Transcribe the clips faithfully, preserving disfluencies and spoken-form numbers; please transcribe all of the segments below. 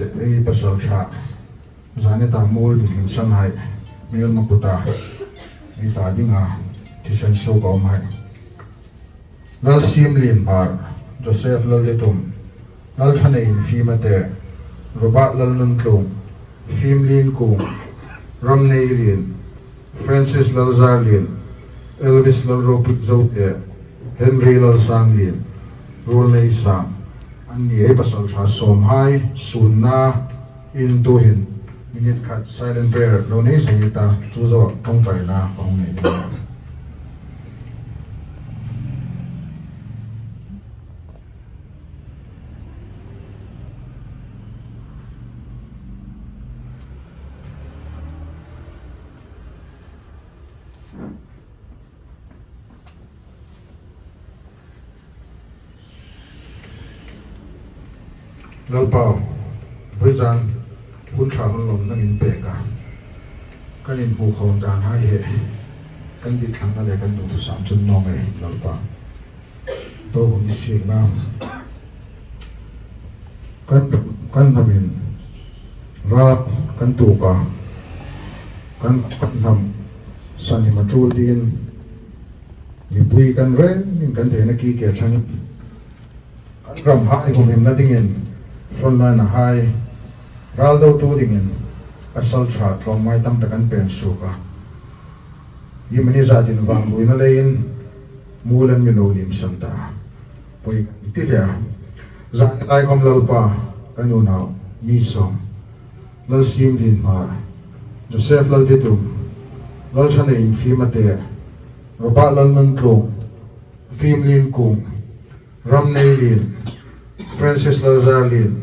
Ei pasalṭha, Zaneta Muolding Hlinsan hai, hmêlma kuta, ei ta dinga thisen suok a um hai. Lalsiemlien Hmar, Joseph Laldetum, Lalṭhanei Infimate, Robert Lalnuntluong, Fimlien Kung, Ramneilien, Francis Lalzarlien, Elvis Lalropui Zote, Henry Lalsanglien, Ruolneisang, anni ei pasalṭha sawm hai sunna in tuhin minute khat silent prayer lo nei seng ei ta, chu zo ṭawngṭaina ka hung nei ding. Lalpa, voizan hun ṭha hun lawm nangin pek a, kan inhmu khawm dan hai hi kan dit thlangna le kan duthusam chun naw nge Lalpa. Tawp hun i sik na. Kan, kan hnamin ral kan tuok a, kan, kan hnam sanhim a ṭul dingin mipui kan rengin kan theina ki ke ṭhangin kan ram hai humhimna dingin frontline-a hai ral dotu dingin pasalṭha tlawmngai tam tak kan pên suok a. Iemani zatin vangvuina leiin muolen mi lo limsan ta. Poi ti le a. Zan lai khawm Lalpa kan unau mi sawm, Lalsiemlien Hmar, Joseph Laldetum, Lalṭhanei Infimate, Robert Lalnuntluong, Fimlien Kung, Ramneilien, Francis Lalzarlien,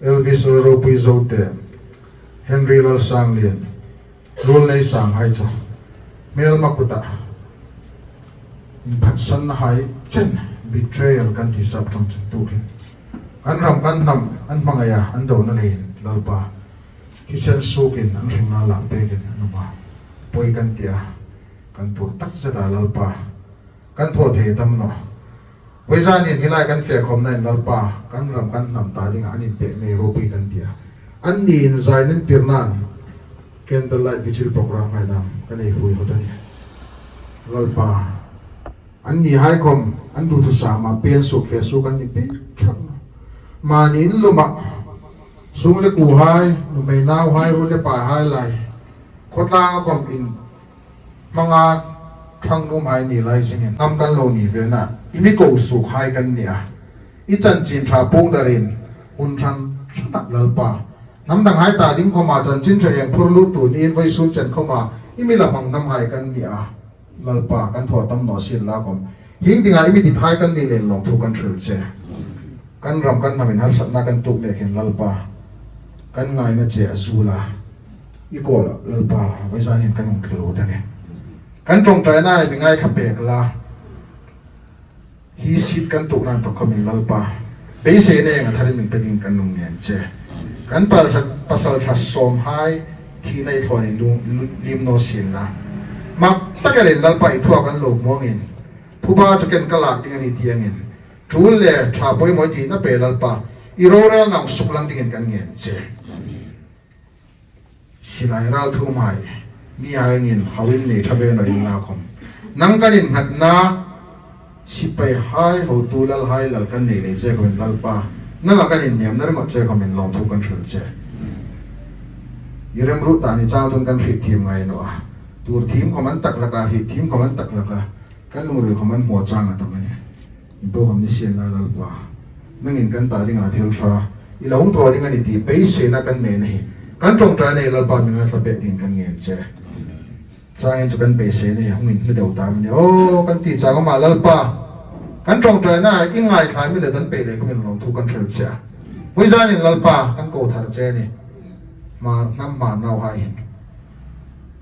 Elvis Lalropui Zote, Henry Lalsanglien, Ruolneisang hai chu hmêlma kuta inphatsanna hai chen, betrayal kan ti sap ṭawng chen tuhin kan ram kan hnam an hmangaia an dona leiin Lalpa, thisen suokin an hringna lak pekin an um a, poi kan ti a, kan tuor tak zeta Lalpa, kan thaw thei tam naw. Voizanin hi lai kan fe khawmnain Lalpa, kan ram kan hnam ta dinga an inpek nei ropui kan ti a. Anni inzaina intirnan candlelight vigil program hai dam kan ei hui hot a nih. Lalpa, anni hai khawm an duthusama pên suok fe suok an ni pi thak. Mani in luma sung le kuo hai, nuhmei nau hai, ru le pa hai lai khawtlanga khawm in hmanga ṭhang nuom hai ni lai zingin hnam kan lo ni vena, i mi ko suok hai kan ni a. I chanchin ṭha puong darin hun ṭhang ṭhana Lalpa, hnam dang hai ta ding khawma chanchin ṭha eng phur luttu niin vawisun chen khawma i mi la hmang hnam hai kan ni a. Lalpa, kan thaw tam naw sien la khawm, hieng dinga i mi dit hai kan ni leiin lawmthu kan hril che. Kan ram kan hnamin harsatna kan tuok mekin Lalpa, kan ngaina che a zuol a, i kuoma Lalpa, voizanin kan hung thlir ta nih. Kan ṭawngṭaina hi mi ngaithlak pek la, hi seat kan tuokna inthawk khawmin Lalpa, beiseina eng a tharin min pe dingin kan hung ngen che. Kan pasal, pasalṭha sawm hai thina i thlawnin lu, lu, lim naw sien la, mak tak elin Lalpa, i thua kan lo hmu angin, phuba chu ken ka lak ding a nih ti angin, ṭul le ṭha poimaw tihna pe Lalpa, i rorelna hung suklang dingin kan ngen che. Silai ralthuom hai, mi hai angin hau in nei ṭha ve naw inla khawm, nang kan innghatna sipai hai, hotu lal hai lal kan nei lei che khawmin Lalpa, nanga kan innêmna ringawt che khawmin lawmthu kan hril che. I remruot ta ni chang chun kan hriet thiem ngai naw a, tuor thiem khawm an tak hlak a, hriet thiem khawm an tak hlak a, kan lungril khawm an hmu a chang a tam a nih. Inthawk khawm ni sien la Lalpa, nangin kan ta dinga thil ṭha i la hung thaw ding a nih ti beiseina kan neina hi kan ṭawngṭaina hi Lalpa, mi ngaithlak pek dingin kan ngen che. Changin chu kan beiseina hi hung inhmi deu ta a nih. Aw, kan ti chang khawma Lalpa, kan ṭawngṭaina i ngaithlak mi le dan pei le khawmin lawmthu kan hril che a. Voizanin Lalpa, kan ko thar che a nih. Hmar hnam Hmar nauhai hin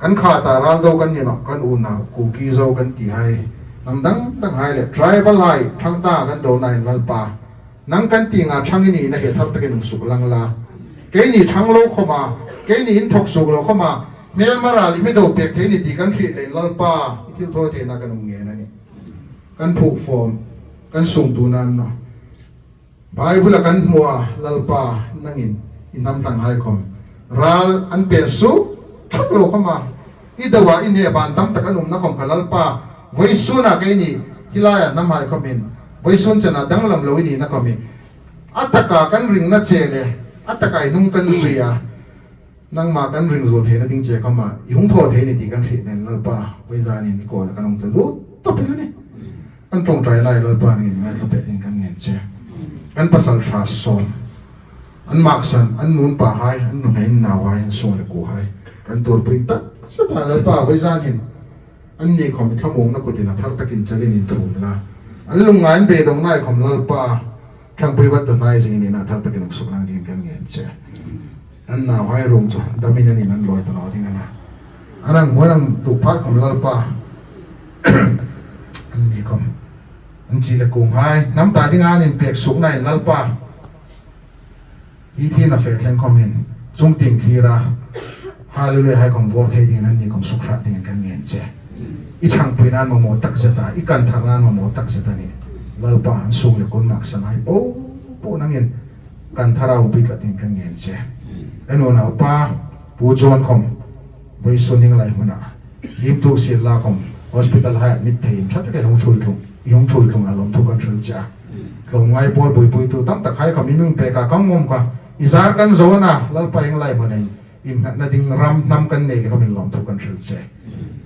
kan kha ta, ral do kan ni naw, kan unau Kuki Zo kan ti hai, hnam dang dang hai le tribal hai ṭhang ta kan donain Lalpa, nang kan tienga ṭhang i nina hi thar takin hung suklang la. Keini ṭhang lo khawma, keini inthawk suok lo khawma, hmêlma ral i mi do pek thei a nih ti kan hriet leiin Lalpa, i thilthawtheina kan hung ngen a nih. Kan phuok fawm, kan sungtu nan naw. Bible-a kan hmu a, Lalpa, nangin Hnam tlanghai khawm ral an pêk suok thuk lo khawma, i doa i hne ban tam tak an umna khawm kha Lalpa, vawisuna keini hi laia hnamhai khawmin vawisun chena danglam lo i nina khawmin, a taka kan ringna che le a taka i hnung kan zui a, nangma kan ring zuol theina ding che khawma i hung thaw thei a nih ti kan hriet nen Lalpa, vawizanin i kuoma kan hung tlu tawp el a nih. Kan ṭawngṭaina hi Lalpa nangin ngaithlak pek dingin kan ngen che. Kan pasalṭha sawm, an maksan, an nu an pahai, an nuhmei an nauhai, an sung le kuohai, kan tuorpui takzet a Lalpa, vawizan hin anni khawm i thlamuongna kutin a thar takin chelin inthuom la, an lungngai an beidongnahai khawm Lalpa, ṭhangpui vat tawnna zingin a thar takin hung suklang dingin kan ngen che. An nauhai ruong chu damin an in an lawi ta naw ding a na, an ang hmun ang tu phat khawm Lalpa, anni khawm an chi le kuonghai hnam ta dinga an inpek suoknain Lalpa, hi thina fe thleng khawmin chungtieng thira Hallelujah hai khawm vawr thei dingin anni khawm sukhrah dingin kan ngen che. I ṭhangpuina'n mamaw takzet a, i kantharna'n mamaw takzet a nih. Lalpa, an sung le kuon maksanhai po po nangin kanthara umpui tlat dingin kan ngen che. An unaupa Pu John khawm vawisun hieng lai hmuna him tu sien la khawm hospital hai admit thei in ṭha takin hung ṭhuoi tlung, hung ṭhuoi tlung a lawmthu kan hril che a. Tlawmngai pawl buoipuitu tam takhai khawm i mi pek a, kan ngawm kha, i zar kan zo a na, Lalpa, hieng lai hmuna in innghatna ding ram hnam kan nei le khawmin lawmthu kan hril che.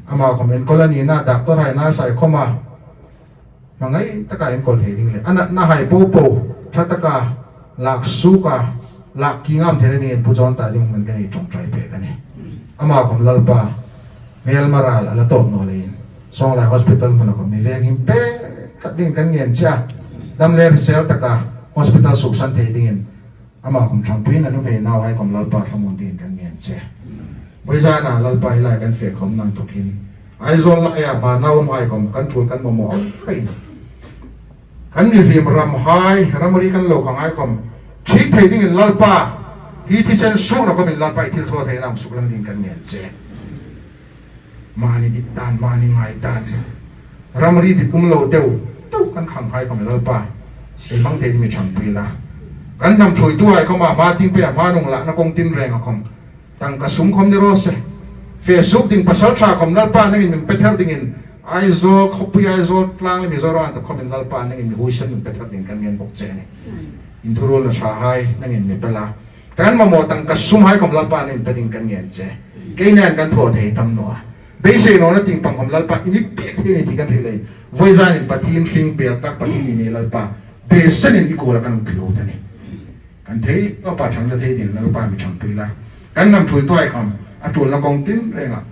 Ama khawm enkawl a nina doctor hai nurse hai khawma hmangai taka enkawl thei ding le a natnahai po po ṭha taka lak suok a, lak kinga um theina dingin Pu John ta ding hmun kan ṭawngṭai pek a nih. Ama khawm Lalpa, hmelma ral a la tawp naw leiin, Sawnglai hospital hmuna khawm mi veng him pek tlat dingin kan ngen che a. Dam le hrisel taka hospital suksan thei dingin ama khawm ṭhangpuiin a nuhmei nauhai khawm Lalpa thlamuon dingin kan ngen che. Vawizana Lalpa, hi lai kan fe khawm nang tukin Aizawl laia Hmar nau umhai khawm kan ṭhuoi kan mamaw ang pei. Kan mihriem ramhai, ramri kan lo khanghai khawm ṭhit thei dingin Lalpa, hi thisen suokna khawmin Lalpa, i thilthawtheina hung suklang dingin kan ngen che. Mani dit dan, mani ngai dan, ramri dit um lo deu deu kan khanghai khawm Lalpa, siemhmang thei dingin mi ṭhangpui la. Kan hnam ṭhuoituhai khawma hma tieng peia hma nung lakna kawng tinrenga khawm tangka sum khawm ni raw se, fe suok ding pasalṭha khawm Lalpa, nangin mi pe thar dingin Aizawl khawpui, Aizawl tlâng le Mizoram tak khawmin Lalpa, nangin mi huoisen mi pe thar dingin kan ngen bawk che a nih. Inthuruolna ṭhahai nangin mi pe la. Kan mamaw tangka sumhai khawm Lalpa, nangin pe dingin kan ngen che. Keini'n kan thaw thei tam naw a, beisei nawna tieng pang khawm Lalpa, i mi pek thei a nih ti kan hril leiin, vawizanin Pathien hring bel tak Pathien i ni Lalpa, beiseiin i kuoma kan hung tlu ta a nih. Kan thei, Lalpa, ṭhang la thei dingin Lalpa, mi ṭhangpui la. Kan hnam ṭhuoituhai khawm a ṭuolna kawng tinrenga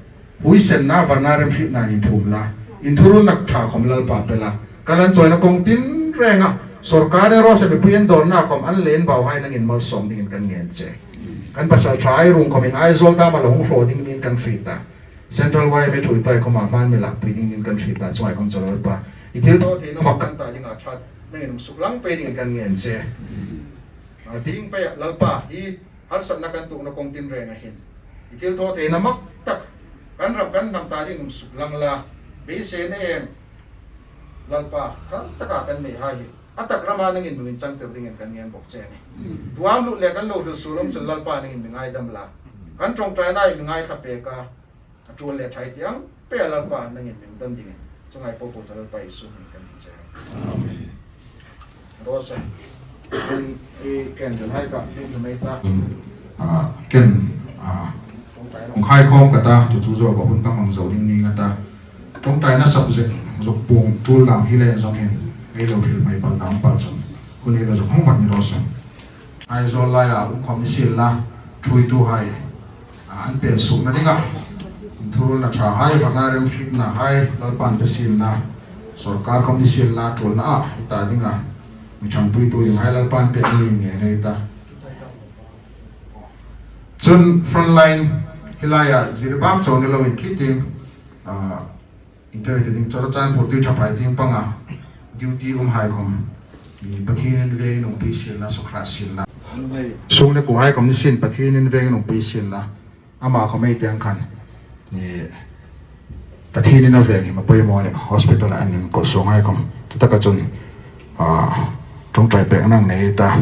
huoisenna, varna remhrietna inthuom la. Inthuruolna ṭha khawm Lalpa pe la. Ka lan chawina kawng tinrenga sawrkar ni raw se, mipui indawrna khawm an le inbauhai nangin malsawm dingin kan ngen che. Kan pasalṭhahai ruong khawmin Aizawl dama lo hung hraw ding niin kan hriet a. Central Y M A ṭhuoituhai khawma hmain mi lakpui ding niin kan hriet a. Chuonghai khawm chu Lalpa, i thilthawtheina mak kan ta dinga ṭhat nangin hung suklang pei dingin kan ngen che. A ding peia Lalpa, hi harsatna kan tuokna kawng tinrenga hin i thilthawtheina mak tak kan ram kan hnam ta dingin hung suklang la. Beiseina em Lalpa, thar taka kan neihai hi a tak rama nangin mi inchangtir dingin kan ngen bawk che a nih. Tuam lut le kan lo hril suol um chun Lalpa, nangin mi ngaidam la. Kan ṭawngṭaina hi mi ngaithlak pek a, a ṭuol le ṭhai tieng peia Lalpa, nangin mi dam dingin. Chuonghai po po chu Lalpa Isu hmingin kan hni che. Amen. Rose, in, i, ken tel hai ka, in ka mei ta. A, ken, a, hung khai khawm ka ta, chu chu zo ka hun ka hmang zo ding ni nga ta. Ṭawngṭaina subject zuk puong tul dam hi le zongin ei lo hril mai pal dam pal chun, hun ei lo zuk hmang vat ni raw se. Aizawl laia um khawm ni sien la, ṭhuoituhai, a, an pen suokna dinga inthuruolna ṭhahai, varna remhrietnahai Lalpan pe sien la, sawrkar khawm ni sien la, ṭuolna a i ta dinga mi ṭhangpuitu dinghai Lalpan pek ni nge nei ta. Chun frontline hi laia zir bang chau ni lo in khi tieng, a, interview ti ding Churachandpur Tuiṭhaphai tieng panga duty umhai khawm, i, Pathienin vengin umpui sien la, sukhrah sien la. Sung le kuohai khawm ni sien, Pathienin vengin umpui sien la. Ama khawm ei tieng khan, i, Pathienin a veng hi ma poimaw ni, hospital-a an inkawl suonghai khawm. Chu taka chun, a, ṭawngṭai pek nang nei ta.